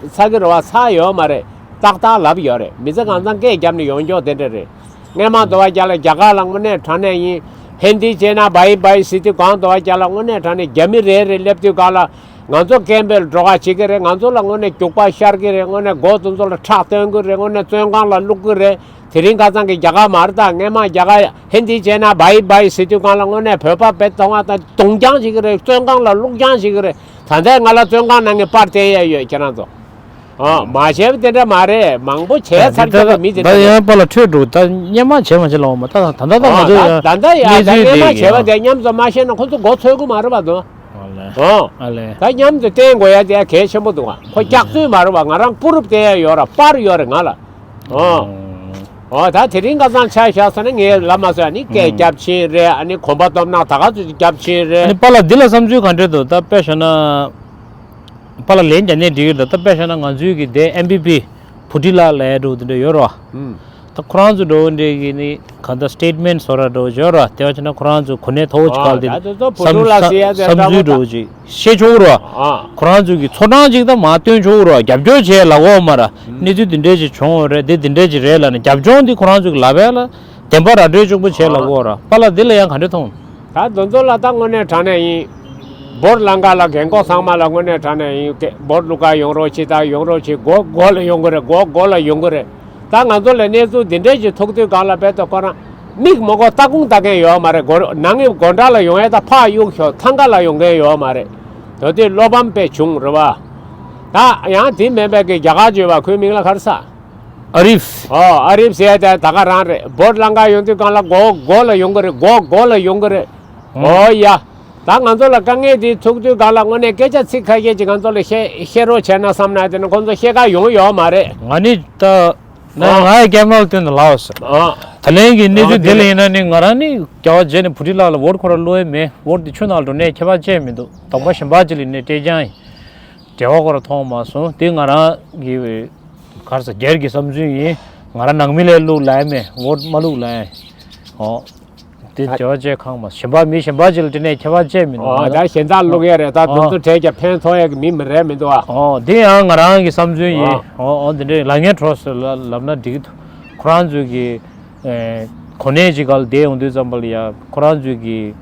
ཚ་གི་རེད་བ། ཚ་ཡོད་མ་རེད། ཏག་ཏག་ལབ་ཡོད་རེད། མི་ཚེ་གང་ཚང་སྐད་བརྒྱབ་ནས་ཡོང་ཆོག་དེ་འདྲ་རེད། སྔས་མ་དོ་བ་རྒྱ་ལ་རྒྱ་གར་ལ་དངོས་གནས་དྲང་གནས་ཡིན། ཧིན་དི་བྱས་ན་བའི་བའི་ཟེར་དུས་སྒང་དོ་བ་རྒྱ་ལ་དངོས་གནས་དྲང་གནས་རྒྱ་མི་རེ་རེ་སླེབས་དུས་སྒང་ལ་ང་ཚོ་སྐད་འབོད་འགྲོ་ག་བྱེད་ཀྱི་རེད། ང་ཚོ་ལ་དངོས་གནས་རྒྱུག་པ་ཤར་གྱི་རེད། དངོས་གནས་མགོ་དེ་ཚོ་ལ་ཁྲག་སྟོན་གྱི་རེད། དངོས་གནས་བཙོན་ཁང་ལ་བླུག་གི་རེད། དེ་རིང་ཁ་སང་གི་རྒྱ་གར་མ་རེད། ད་སྔས་མ་རྒྱ་གར་ཧིན་དི་བྱས་ན་བའི་བའི་ཟེར་དུས་སྒང་ལ་དངོས་གནས་བོད་པ་བེད་གཏོང་བ་དང་རྡུང་རྐྱང་བྱེད་ཀྱི་རེད། བཙོན་ཁང་ལ་བླུག་རྐྱང་བྱེད་ཀྱི་རེད། ད་ལྟའི་ང་ལ་བཙོན་ཁང་ནང་གི་པར་བསྟན་ཡས་ཡོད་ཁྱེད་རང་ཚོ། ཨ། མ་བྱས་པ་དེ་འདྲ་མ་རེད། མང་པོ་བྱས་ཚར་ད་ཚར་བའི་མི་དེ་ད་འདྲ་ཡང་རེད། པཱ་ལགས་འཕྲོས་འགྲོ། ད་སྔས་མ་བྱས་མ་བྱས་ལབ་འོང་མ། ད་ད་ད་ད་ང་ཨ། ཚོ་ད་ཡང་ད་ད་ཡ་གནས་ད་ཚུལ་སྔས་དེ་མ་ཡིན་བྱས་པ་ཨ། དེ་མཉམ་དུ་མ་བཤད་ན་ཁོ་ཚོ་མགོ་ཚོད་གི་མ་རེད་པ་དོ། ཨ་ལས། ཨོ། ཨ་ལས། ད་མཉམ་དུ་བསྟན་དགོས་ཡ་དེ་གལ་ཆེན་པོ་འདུག་ག། ཁོ་སྐྱག་རྫུན་མ་རེད་པ། ང་རང་པུ་རུབ་བསྟན་ཡ་ཡོད་ར། པར་ཡོད་རེད་ང་ལ། ཨོ། ཨོ། ཨོ་ད་དེ་རིང་ཁ་སང་ཆ་བཞག་ས་ནི་ངས་ལབ་མ་སོང་། ཨ་ནི་སྐད་ཨུམ། རྒྱབ་ཕྱིན་རེད། ཨ་ནི་གོམ་པ་སྟོབས་ནག་ད་ག་ཚོད་ཅིག་རྒྱབ་ཕྱིན་རེད། ཨ་ནི་པཱ་ལགས་འདི་ལ་བསམ་ཚུལ་ག་འདྲས་འདུག། ད་དཔེ་བཞག་ན། པཱ་ལགས་ལན་རྒྱག་ནས་འགྲིག་གི་རེད། ད་དཔེ་བཞག་ན་ང་ཚོའི་གི་དེ་ཨེམ་བི་པི་བྷུ་ཊི་ལ་ལབ་ཡ་འདྲ་བོ་དེ་འདྲ་ཡོད་རེད་བ། ཨུམ། ད་ཁོ་རང་ཚོ་འདྲ་བོ་འདྲ་གི་ནི་གང་ལྟར་སི་ཊེཊ་མེན་ཊི་བཟོ་འདྲ་བོ་ཅིག་ཡོད་རེད་བ། དེ་བ་བྱས་ན་ཁོ་རང་ཚོ་གོ་གནས་མཐོ་བོ་ཅིག་ཨ། སྒང་ལ་དེ་ད་དེ་ཚོ་བུ་བསམ་ཕྲུག་ལ་བསམ་ཟེར་ཡ་དེ་བསམ་འདྲ་ཚུལ་པོ་འདྲ་བོ་ཅིག་བཤད་ཆོག་གི་རེད་བ། ཨ། ཁོ་རང་ཚོ་གི་ཚོར་སྣང་ཅིག་ད་མར་སྟོན་ཆོག་གི་རེད་བ། རྒྱབ་སྐྱོར་བྱས་ལབ་ཀྱི་ཡོད་མ་རེད། ཨུམ། གནས་ཚུལ་འདི་འདྲས་ཅིག་བྱུང་ཡོད་རེད། འདི་འདི་འདྲས་ཅིག་རེད་ལབ་ནས་རྒྱབ་ལྗོངས་འདི་ཁོ་རང་ཚོ་གི་ལབ་ཡ་ལ་བདེན་པ་ར་སྤྲོད་ཆོག་པོ་བྱས་ལབ་ཀྱི་ཡོད་རེད་བ། པཱ་ལགས་འདི་ལ་ཡང་ག་འདྲས་མཐོང་། ད་དེ་ཚོ་ལ་ད་དངོས་གནས་དྲང་གནས་ཡིན། བོད་ལམ་ཁ་ལ་རྒན་གོག་ཚང་མ་ལ་དངོས་གནས་དྲང་གནས་ཡིན། བོད་ལུག་ག་ཡོང་རོགས་བྱེད། ད་ཡོང་རོགས་བྱེད། མགོ་མགོ་ལ་ཡོང་གི་རེད། མགོ་མགོ་ལ་ཡོང་གི་རེད། ད་ང་ཚོ་ལ་གནས་ཚུལ་འདི་འདྲས་ཅིག་ཐུག་དུས་སྒང་ལ་དཔེ་ད་ཁོ་རང་མིག་མ་གོ་ལྟ་སྐུང་ལྟ་མཁན་ཡོད་མ་རེད། སྒོ་ནང་གི་སྒོ་འགྲམ་ལ་ཡོང་ཡས་ད་ཕར་གཡུག་ཞོག། ཐང་ག་ལ་ཡོང་མཁན་ཡོད་མ་རེད། ད་དེ་བློ་ཕམ་དཔེ་བྱུང་རེད་བ། ད་ཡང་དེ་མིན་པའི་གི་རྒྱ་གར་བརྗོད་པ་ཁོའི་མིང་ལ་ག་རེ་ཟེར། ཨ་རིབ། ཨོ་ཨ་རིབ་ཟེར་ཡ་དེ་ད་ག་རང་རེད། བོད་ལམ་ཁ་ཡོང་དུས་སྒང་ལ་མགོ་མགོ་ལ་ཡོང་གི་རེད། མགོ་མགོ་ལ་ཡོང་གི་རེད། ཨོ་ཡ། ད་ང་ཚོ་ལ་དཀའ་ངལ་དེ་ཐུག་དུས་སྒང་ལ་དངོས་གནས་སྐད་ཆ་ཚིག་ཁ་ཤས་ཅིག་ང་ཚོ་ལ་བཤད་བཤད་རོགས་བྱས་ན་བསམ་ན་དེ་ནི་ཁོང་ཚོ་བཤད་ག་ཡོང་ཡོད་མ་རེད། ང་ནི་ད་ན་ཨ། ང་ཡ་སྐད་མ་བཏོན་ནས་ལབ་ཟེར། ཨ། ད་ལན་གྱི་གནས་ཨ་ཚུལ་དེ་ལ་དེ་ཡིན་ན་ནི་ང་རང་ནི་རྒྱལ་བ་རྗེ་ནི་བུ་ཁྲིད་ལགས་ལ་ཝོ་ཊི་ཁོ་ར་བླུགས་ཡས་མེད། ཝོ་ཊི་དེ་ཆུ་ནང་འགྲོ་ནས་ཁྱད་པར་ཅི་ཡང་མི་འདུག། གདོང་པ་གཞན་པ་ཅིག་ལ་ནི་སྤྲད་རྐྱང་ཡིན། འབྲེལ་བ་ཁོ་ར་མཐོང་མ་སོང་། དེ་ང་རང་གི་ག་རེ་ཟེར་སྒེར་གྱི་བསམ་ཚུལ་ཡིན། ང་རང་ནང་མི་ལ་བླུགས་ལབ་ཡས་མེད། ཝོ་ཊི་མ་བླུགས་ལབ་ཡས། ཨོ། དེ་ཨ། འབྲེལ་བ་བཅད་ཁག་མ་གཞན་པ་མི་གཞན་པ་ཅིག་ལ་སྤྲད་ནས་ཁྱད་པར་ཅི་ཡང་མི་འདུག། ཨོ་ང་ད་གཞན་དག་བླུགས་ཡས་རེད། ད་དེ་ཨོ་ཚོ་གྲས་ཀྱང་ཕན་ཐོགས་ཡས་ཀྱི་མི་མི་རེད་མི་འདུག་ཨ། ཨོ་དེ་ཡང་ང་རང་གི་བསམ་ཚུལ་ཡིན། ཨོ། ཨོ་ཨོ་དེ་འདྲའི་ལབ་མཁན་གྲོགས་སུ་ལབ་ལབ་ན་འགྲིག་གི་འདུག། ཁོ་རང་ཚོས་ཀྱི་ཨེ་གོ་གནས་ཅིག་སྒང་ལ་བསྡད་ཡོང་དུས་ཙམ་པ་ལ་ཡ་ཁོ་རང་ཚོས་ཀྱི་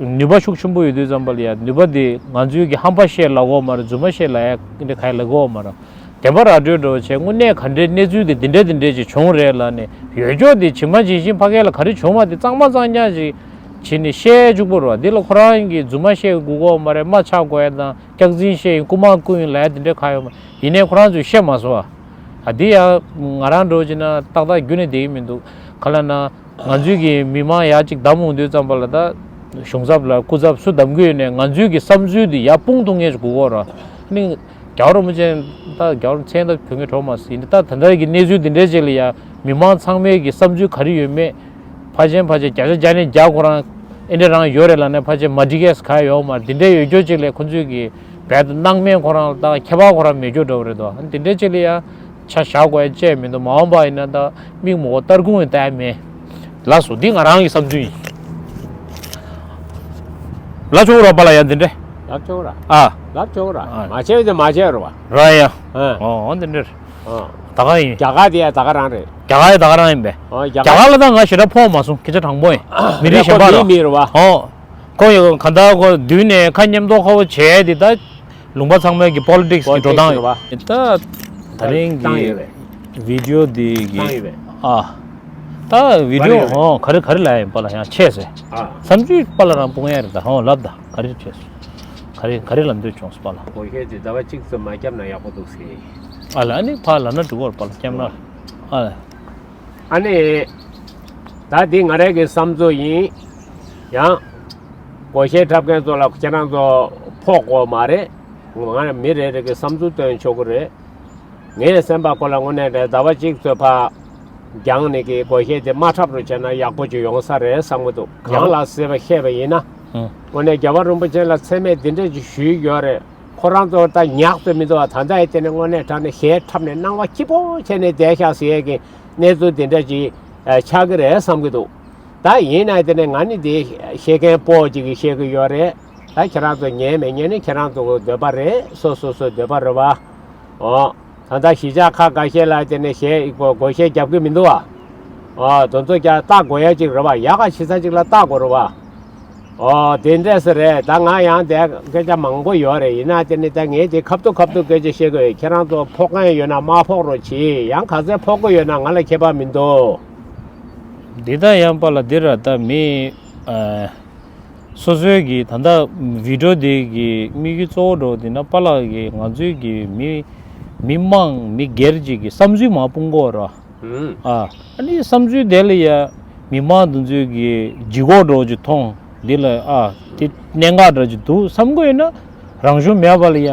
ནུས་པ་ཤུགས་ཆེན་པོ་ཡོད་དུས་ཙམ་པ་ལ་ཡ་ནུས་པ་དེ་ང་ཚོས་ཀྱི་ཧམ་པ་བཤད་ལབ་ཀྱི་ཡོད་མ་རེད། རྫུན་མ་བཤད་ལབ་ཡ་འདི་ག་ཡ་ལབ་ཀྱི་ཡོད་མ་རེད། བདེན་པ་ར་སྤྲོད་འདྲ་བོ་བྱས། དངོས་གནས་ག་འདྲའི་གནས་ཚུལ་དེ་འདི་འདྲ་འདི་འདྲ་ཅིག་བྱུང་རེད་ལབ་ནས་ཡོད་ཅོག་དེ་ཇི་མ་ཇི་བཞིན་ཕ་གི་ལ་ག་རེ་བྱུང་བ་དེ་གཙང་མ་གཙང་རྐྱང་ཅིག་བྱས་ནས་བཤད་བཅུག་པ་རེད་བ། འདི་ལ་ཁོ་རང་གིས་རྫུན་མ་བཤད་དགོས་ཀྱི་ཡོད་མ་རེད། རྨ་ཆག་དགོས་ཡ་དང་སྐྱག་རྫུན་བཤད་ཡིན། རྐུ་མ་རྐུ་ཡིན་ལབ་ཡ་དེ་འདྲ་ག་ཡོད་མ་ཡིན་ནའི་ཁོ་རང་ཚོས་བཤད་མ་སོང་བ། ཨ་འདི་ཡ་ང་རང་འདྲ་བོ་བྱས་ན་ཏག་ཏག་རྒྱུན་ནས་བསྡད་ཀྱི་མི་འདུག། ག་ལབ་ན། ང་ཚོའི་གི་མི་མང་ཡར་ཅིག་བདམས་ཡོང་དུས་ཙམ་པ་ལ་ད་གཞུང་ཚབ་ལ་སྐུ་ཚབ་སུ་བདམས་ཀྱི་ཡོད་ནའི་ང་ཚོའི་གི་བསམ་ཚུལ་འདི་ཡར་སྤུངས་ཐུབ་མཁན་ཞིག་དགོས་ཀྱི་ཡོད་རེད། ཨ་ནི་རྒྱལ་བ་རིན་པོ་ཆེ་ད་རྒྱལ་བ་མཚན་ད་བོད་ངན་གྲོགས་མ་ཟིན་ད་ད་ལྟ་གི་གནས་ཚུལ་འདི་འདྲའི་ཅིག་ལ་ཡ་མི་མང་ཚང་མའི་གི་བསམ་ཚུལ་ག་རེ་ཡོད་མེད་ཕར་ཕྱིན་ཕར་ཕྱིན་བརྒྱ་ཆ་བརྒྱ་ནས་བརྒྱ་ཁོ་རང་ ཨེ་འདྲ་རང་ཡོད་རེད་ལབ་ནས་ཕལ་ཆེར་མ་འགྲིག་གས་ག་ཡོད་མ་རེད། འདི་འདྲའི་ཡོད་རྒྱུ་ཅིག་ལས་ཁོ་ཚོས་ཀྱི་རྦད་དེ་སྣང་མེད་ཁོ་རང་ལ་ད་ཁྱད་པར་ཁོ་རང་མེད་རྒྱུ་འདྲ་བོ་རེད་དོ། འདི་འདྲའི་ཅིག་ལ་ཡང་ཆ་བཞག་དགོས་ཡ་བཅས་མི་འདུག་མ་འོངས་པ་ཡིན་ན་ད་མིག་མོ་གོ་སྟར་ཁུང་ཡིན་ལྟ་ཡ་མེད། ལགས་སོ། འདི་ང་རང་གི་བསམ་ཚུལ་ཡིན། ལབ་ཆོག་རོགས་པ་ལ་ཡང་འདི་འདྲས། ལབ་ཆོག་ར། ཨ། ལབ་ཆོག་ར། ཨ། མ་བྱས་དེ་མ་བྱས་རོ་བ། ར་ཡ། ཨ། ཨོ་འདི་འདྲས། ཨ། ད་ག་ཡིན། རྒྱ་གར་དེ་ཡ་ད་ག་རང་རེད། རྒྱ་གར་ཡ་ད་ག་རང་ཡིན་པས། ཨོ་རྒྱ་རྒྱ་གར་གར་ལ་ད་ང་ཞེ་དྲག་ཕོག་མ་སོང་། སྐད་ཆ་དྲང་པོ་ཡིན། མི་རིགས་གཞན་པ་ར། མི་མི་ར་བ། ཨོ། ཁོ་ཡོད་གང་ལྟར་ཁོ་མདུན་ནས་ཁ་མཉམ་དུ་ཁ་བོ་བྱས་དེ་ད། ལུང་པ་ཚང་མའི་གི་པོ་ལི་ཊིག་སི་གི་འགྲོ་སྟངས་ཡོད། ད་ད་རིང་གི་བི་ཌི་ཡོ་འདི་གི། ཨ། ད་བི་ཌི་ཡོ་ཧོ་ག་རེ་ག་རེ་ལབ་ཡིན་པ་ལ་ཡང་ཆེ་ཟེར། བསམ་ཚུལ་པ་ལ་རང་སྤུངས་ཡ་རེད། ད་ཧོ་ལབ་ད་ག་རེ་ཆེ་ཟེར། ག་རེ་ག་རེ་ལབ་འདོད་བྱུང་སོང་པ་ལ། གོ་ཤེས་དེ་ཟླ་བ་གཅིག་ཙམ་མ་བརྒྱབ་ན་ཡག་པོ་འདུག་ཟེར། ཨ་ལ་ཨ་ནི་ཕ་ལ་ན་འགྲིག་གོ་ར་པ་ལ་སྐྱབས་ན། ཨ་ལ། ཨ་ནི། ད་འདི་ང་རའི་གི་བསམ་ཚུལ་ཡིན། ཡང་། སྒོར་གཞས་འཁྲབ་མཁན་ཚོ་ལ་ཁྱེད་རང་ཚོ་ཕོག་དགོས་མ་རེད། ང་མི་རེ་རེ་གི་བསམ་ཚུལ་སྟོན་ཆོག་གི་རེད། ངས་སེམས་པ་ཁོ་ལ་དངོས་གནས་རེད། ཟླ་བ་གཅིག་ཚོད་ཕ། རྒྱང་ནས་གི་སྒོར་གཞས་དེ་མ་འཁྲབ་རུ་བྱས་ན་ཡག་པོ་ཅིག་ཡོང་ས་རེད་བསམ་གི་འདུག་གང་ལ་ཟེར་བ་བཤད་པ་ཡིན་ན། ཨང་། དངོས་གནས་རྒྱལ་བ་རིན་པོ་ཆེ་ལ་མཚན་སྨད་འདི་འདྲ་ཅིག་ཞུས་ཡོད་རེད། ཁོ་རང་ཚོ་ད་ཉག་ཏུ་མི་འདུག་བ། ད་ལྟ་ཡི་དེ་ནས་དངོས་གནས་དྲང་ནས་གཞས་འཁྲབ་ནས་སྣང་བ་སྐྱིད་པོ་བྱས་ནས་བསྡད་ཤག་ཟེར་ཡས་ཀྱི་གནས་ཚུལ་འདི་འདྲ་ཅིག་ཆགས་ཀྱི་རེད་བསམ་གྱི་འདུག་ད་ཡིན་ན་དེ་ནས་ང་ནི་དེ་བཤད་མཁན་པོ་ཅིག་གིས་བཤད་ཀྱི་ཡོད་རེད། ད་ཁྱེད་རང་ཚོ་ཉན་མི་ཉན་ནི་ཁྱེད་རང་ཚོ་གི་འདོད་པ་རེད། སོ་སོ་སོའི་འདོད་པ་རེད་བ། ཨོ། ད་ལྟ་གཞིས་ཆགས་ཁག་འགའ་ཤས་ལ་དེ་ནས་གཞས་སྒོ་སྒོ་གཞས་རྒྱབ་ཀྱི་མི་འདུག་བ། ཨོ། དེ་ཚོ་ཀྱང་བལྟ་དགོས་ཡ་ཅིག་རེད་བ། ཡག་ག་ཞིག་ས་ཅིག་ལ་བལྟ་དགོས་རེད་བ། ཨོ། དེ་འདྲས་སེ་རེད། ད་ང་ཡང་དེ་སྐད་ཆ་མང་པོ་ཡོད་རེད། ཡིན་ན་དེ་ནི་ད་ངས་དེ་ཁ་ཐུག་ཁ་ཐུག་སྐད་ཆ་བཤད་དགོས། ཁྱེད་རང་ཚོ་ཕོག་མཁན་ཡོད་ན་མ་ཕོག་རོགས་གྱིས། ཡང་ག་ཚད་ཕོག་གི་ཡོད་ན་ང་ལ་ཁྱད་པར་མི་འདུག་འདི་ད་ཡང་པ་ལ་འདི་ར་ད་མི་ཨ། སོ་སོའི་གི་ད་ལྟ་བི་ཌི་ཡོ་འདི་གི་དམིགས་ཡུལ་གཙོ་བོ་འགྲོ་འདི་ན་པཱ་ལགས་ཀྱི་ང་ཚོའི་གི་མི་མི་མང་མི་སྒེར་གཅིག་གི་བསམ་ཚུལ་མར་སྤུངས་དགོས་ར། ཨ་ཨ་ནི་བསམ་ཚུལ་དེ་ལ་ཡ་མི་མང་དེ་ཚོའི་གི་ལྗིད་ཁོག་འགྲོ་ཅིག་མཐོང་འདི་ལ་ཨ་དེ་གནད་འགག་འདྲ་ཅིག་འདུག་བསམ་དགོས་ཡོད་ན་རང་ཤུགས་མེད་པ་ལ་ཡ་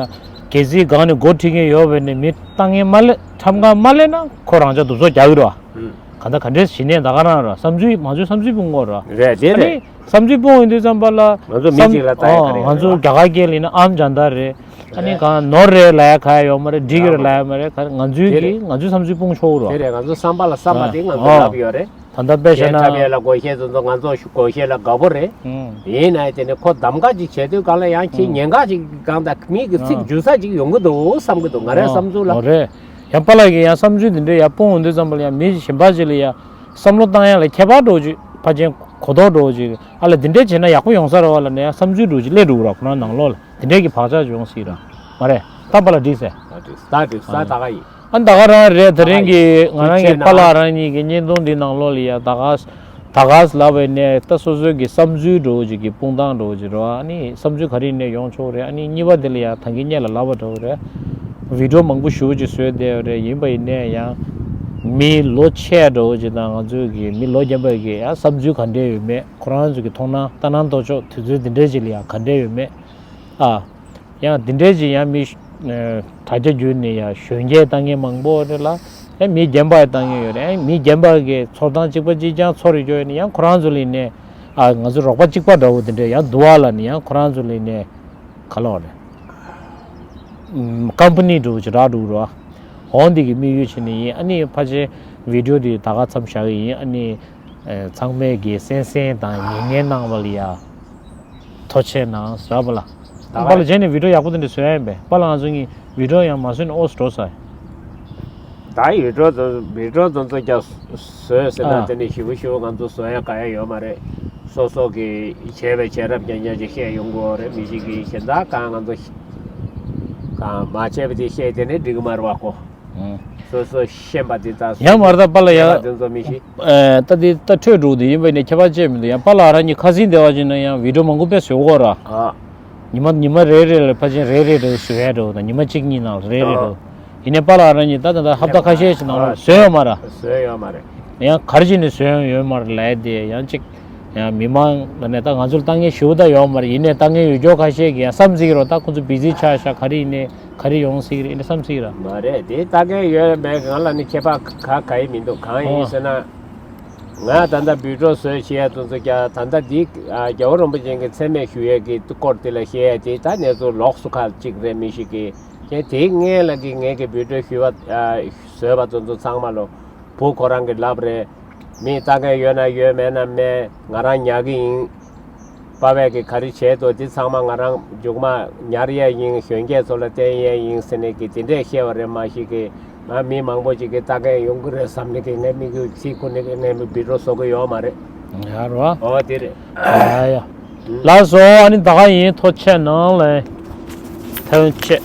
གལ་སྲིད་སྒང་ནས་འགོ་ཁྲིད་མཁན་ཡོད་པ་ནས་མི་ལྟ་མཁན་མ་སླེབས་འཁྲབ་མཁན་མ་སླེབས་ན་ཁོ་རང་ཅག་སྡུག་ཚོགས་རྒྱག་གི་རེད་བ། གང་ལྟར་ག་འདྲས་བྱེད་ནས་ད་ག་རང་ར་བསམ་ཚུལ་མང་ཚོས་བསམ་ཚུལ་སྤུངས་དགོས་ར། རེད་དེ་ཨ་ནི་རེད། བསམ་ཚུལ་སྤུངས་ཡོང་དུས་ཙམ་པ་ལ་ང་ཚོ་མི་བསམ་གཅིག་ལ་ལྟ་ཡ་ག་རེ་ཨོ་ང་ཚོ་རེད་རྒྱ་གར་སྐད་ལ་ཡིན་ན་ཨམ་ཇན་ད་རེད། ཨ་ནི་རེད། གང་ནོར་རེད་ལབ་ཡ་ག་ཡ་ཡོད་མ་རེད། འགྲིག་གི་རེད་ལབ་ཡ་མ་རེད། ག་ང་ཚོའི་དེ་གི་རེད། ང་ཚོའི་བསམ་ཚུལ་སྤུངས་ཆོག་ར། དེ་རེད། ང་ཚོ་བསམ་པ་ལ་བསམ་པ་དེ་ང་ཚོ་ཨོ་ལབ་ཡོད་རེད། ད་ལྟ་དཔེ་བཤད་ན་གཞས་འཁྲབ་ཡས་ལ་སྒོར་གཞས་དེ་ཚོ་ང་ཚོ་སྒོར་གཞས་ལ་དགའ་པོ་རེད། ཨང་། ཡིན་ནའི་དེ་ནི་ཁོ་གདམ་ག་ཅིག་བྱེད་དུས་གང་ལ་ཡང་ཁྱི་ཨང་ཉེན་ཁ་ཅིག་གང་ལྟར་མིག་གི་ཚིག་ཨང་འཇུ་ས་ཅིག་ཡོང་གི་འདུག་བསམ་གི་འདུག་ང་རའི་ཨང་བསམ་ཚུལ་ལ། ཨོ་རེད། ཡང་པཱ་ལགས་ཀྱིས་ཡང་བསམ་ཚུལ་འདི་འདྲའི་ཡང་སྤུངས་འོང་དུས་ཙམ་པ་ལ་ཡང་མི་གཞན་པ་ཅིག་ལ་ཡང་བསམ་བློ་བཏང་ཡ་ལ་ཁྱད་པར་འགྲོ་ཅིག་ཕལ་ཆེར་གོ་རྟོགས་འགྲོ་ཅིག་ཨ་ལ་འདི་འདྲས་བྱས་ན་ཡག་པོ་ཡོང་ས་རེད་བ་ལབ་ནས་ཡང་བསམ་ཚུལ་འགྲོ་ཅིག་སླེབས་འགྲོ་གི་ར། ཁོ་རང་ནང་ལོགས་ལ་འདི་འདྲས་ཀྱི་བག་ཆགས་ཡོང་སྲིད་ར། མ་རེད། ད་པཱ་ལགས་འགྲིག་ཟེར། ད་འགྲིག་ད་འགྲིག་ད་ད་ག་ཡིན། ཨ་ད་ག་རང་རེད། དེ་རིང་གི་ང་རང་གི་པཱ་ལགས་རང་ཉིད་ཀྱི་བརྙན་ཐུང་འདི་ནང་ལོགས་ལ་ཡ་ད་ག་ད་ག་ལབ་པའི་ནས་ད་སོ་སོའི་གི་བསམ་ཚུལ་འགྲོ་ཅིག་གི་སྤུངས་སྟངས་འགྲོ་ཅིག་རེད་བ། ཨ་ནི་བསམ་ཚུལ་ག་རེ་ནས་ཡོང་ཆོག་རེད། ཨ་ནི་གཉིས་པ་དེ་ལ་ཡ་ད་གིན་སྔོན་ལ་ལབ་པ་འདྲ་བོ་རེད། བི་ཌི་ཡོ་མང་པོ་ཞེ་པོ་ཅིག་བཟོས་བསྡད་ཡོད་རེད། ཡིན་པ་ཡིན་ནའི་ཡང་མི་ལོ་ཆེ་འདྲ་བོ་ཅིག་དང་ང་ཚོའི་གི་མི་ལོ་རྒན་པ་གི་ཡ་བསམ་ཚུལ་ག་འདྲས་ཡོད་མེད། ཁོ་རང་ཚོ་གི་མཐོང་སྣང་ལྟ་སྣང་ལྟོ་ཕྱོགས་དུས་ཚོད་འདི་འདྲས་ཅིག་ལ་ཡ་ག་འདྲས་ཡོད་མེད། ཨ། ཡང་འདི་འདྲའི་ཅིག་ཡང་མི་ཨ་དྲ་རྒྱ་བརྒྱུད་ནས་ཡང་གཞོན་སྐྱེས་ལྟ་མཁན་མང་པོ་རེད་ལ། ཡང་མི་རྒན་པ་ཡང་ལྟ་མཁན་ཡོད་རེད། ཡང་མི་རྒན་པ་གི་ཚོར་སྟངས་གཅིག་པ་གཅིག་རྐྱང་ཚོར་ཡོད་ཡོད་ནས་ཡང་ཁོ་རང་ཚོ་ལ་ནས་ཨ་ང་ཚོ་རོགས་པ་གཅིག་པ་འདྲ་བོ་དེ་འདྲས་ཡང་འདུག་བ་ལ་ནས་ཡང་ཁོ་རང་ཚོ་ལ་ནས་ག་ལོག་རེད། ཀམ་པ་ནི་འདྲ་བོ་ཅིག་རག་འགྲོ་རོགས། འོང་འདི་གི་དམིགས་ཡུལ་བྱས་ནས་ཡིན། ཨ་ནི་ཕལ་ཆེར་བི་ཌི་ཡོ་འདི་ད་ག་མཚམས་བཞག་གི་ཡིན། ཨ་ནི་ཚང་མས་གི་གསན་གསན་དང་ཉན་ཉན་གནང་བ་ལ་ཡ། ཐུགས་རྗེ་གནང་ཟེར་བ་ལ། ད་པཱ་ལགས་རྗེས་ནས་བི་ཌི་ཡོ་ཡག་པོ་དེ་འདྲ་བཟོ་ཡ་ཡིན་པས། པཱ་ལགས་ང་ཚོ་གཉིས་བི་ཌི་ཡོ་ཡང་མ་བཟོས་ནས་ཨོ་སི་འགྲོ་ས། ད་བི་ཌི་ཡོ་བཟོ་བི་ཌི་ཡོ་བཟོ་ཚོ་ཀྱང་བཟོས་ཟེར་ན་ཨ་དེ་ནས་ཞིབ་པོ་ཞིབ་པོ་ང་ཚོ་བཟོ་ཡ་ག་ཡ་ཡོད་མ་རེད། སོ་སོ་གི་བྱས་པའི་བྱས་རབས་རྐྱང་རྐྱང་ཅིག་བཤད་ཡོང་གི་ཡོད་རེད། མི་ཞིག་གིས་གཞན་དག་གང་ང་ཚོ་གང་མ་བྱས་པ་དེ་བཤད་དེ་ནས་འགྲིག་གི་མ་རེད་བ་ཁོ། ཨང་། སོ་སོ་ཤེས་པ་དེ་ད་ཡང་མར་ད་པཱ་ལགས་ཡ། དེ་ཚོ་མི་ཤེས། ཨེ། ད་དེ་ད་འཕྲོས་འགྲོ་དེ་ཡིན་པ་ནས་ཁྱད་པར་ཅི་མི་འདུག་ཡང་པཱ་ལགས་རང་ཉིད་ཁ་སེང་བདེ་བ་ཅན་ན་ཡང་བི་ཌི་ཡོ་མང་པོ་དཔེ་བཟོ་གོ་ར། ཨ། ཉི་མ་ཉི་མ་རེ་རེ་ལ་ཕལ་ཆེར་རེ་རེ་རེ་བཟོ་ཡ་འགྲོ་དང་ཉི་མ་གཅིག་གཉིས་ནང་ལ་རེ་རེ་འགྲོ། ཨ། ཡིན་ནའི་པཱ་ལགས་རང་ཉིད་ད་ད་ད་ཧབ་ཏ་ཁ་ཤས་ཤིག་ནང་ལ་བཟོས་ཡོད་མ་ར། བཟོས་ཡོད་མ་རེད། ཡང་ག་རེ་བྱས་ནས་བཟོས་ཡོད་མ་རེད་ལབ་དེ་ཡང་གཅིག་ཡང་མི་མང་ལ་ནས་ད་ང་ཚོར་ལྟ་མཁན་ཞེ་པོ་ད་ཡོད་མ་རེད། ཡིན་ནའི་ལྟ་མཁན་ཡོད་རྒྱུ་ཁ་ཤས་ཀྱིས་ཡང་བསམ་གཟིགས་རོགས། ད་ཁོ་ཚོ་བི་ཟི་ཆགས་ཤག་ག་རེ་ཡིན་ནའི་ག་རེ་ཡོང་སྲིད་རེད་ཨེ་འདྲ་བསམ་སྲིད་ར། མ་རེད་དེ་ལྟ་མཁན་ཡོད་མེད་གང་ལ་ནི་ཁྱད་པར་ག་ག་ཡི་མི་འདུག་གང་ཡིན་ཨོ། ཟེར་ན། ང་ད་ལྟ་བི་ཌི་ཡོ་བཟོས་བྱེད་ཡ་དེ་ཚོ་ཀྱང་ད་ལྟ་འདི་ཨ་རྒྱལ་བ་རིན་པོ་ཆེ་གི་མཚན་སྨད་ཞུ་ཡས་ཀྱི་སྐོར་དེ་ལ་བཤད་ཡ་དེ་ད་གནས་ཚུལ་ལོགས་སུ་ཁག་ཅིག་རེད་མི་ཤེས་ཀི། ཁྱེད་དེའི་སྔོན་ལ་གི་ངས་ཀྱི་བི་ཌི་ཡོ་ཞུ་བ་ཨ་བཟོས་པ་དེ་ཚོ་ཚང་མ་ལོ་བུ་ཁོ་རང་གི་ལབ་རེད། མི་ལྟ་མཁན་ཡོད་ན་ཡོད་མེད་ན་མེད། ང་རང་ཉར་གི་ཡིན། པ་བས་ཀྱི་ག་རེ་བྱས་འདུག་འདི་ཚང་མ་ང་རང་མཇུག་མ་ཉར་ཡས་ཡིན། གཞོན་སྐྱེས་ཚོ་ལ་བསྟན་ཡས་ཡིན་ཟེར་ནས་ཀྱི་དེ་འདྲས་བཤད་པ་རེད་མ་གཞི་ཀྱི། ང་མི་མང་པོ་ཅིག་གི་ལྟ་མཁན་ཡོང་གི་རེད་བསམ་ནས་ཀྱི་ངས་མི་གུ་ཚིག་ཁུ་ནས་ཀྱི་ངས་མི་བི་ཌི་ཡོ་བཟོ་གི་ཡོད་མ་རེད། ཡ་རོ། ཨོ་དེ་རེད། ཡ་ཡ། ལགས་སོ། ཨ་ནི་ད་ག་ཡིན། ཐུགས་རྗེ་ཆེ། ནང་ལ་ཐེ་ཝན་ཆེ།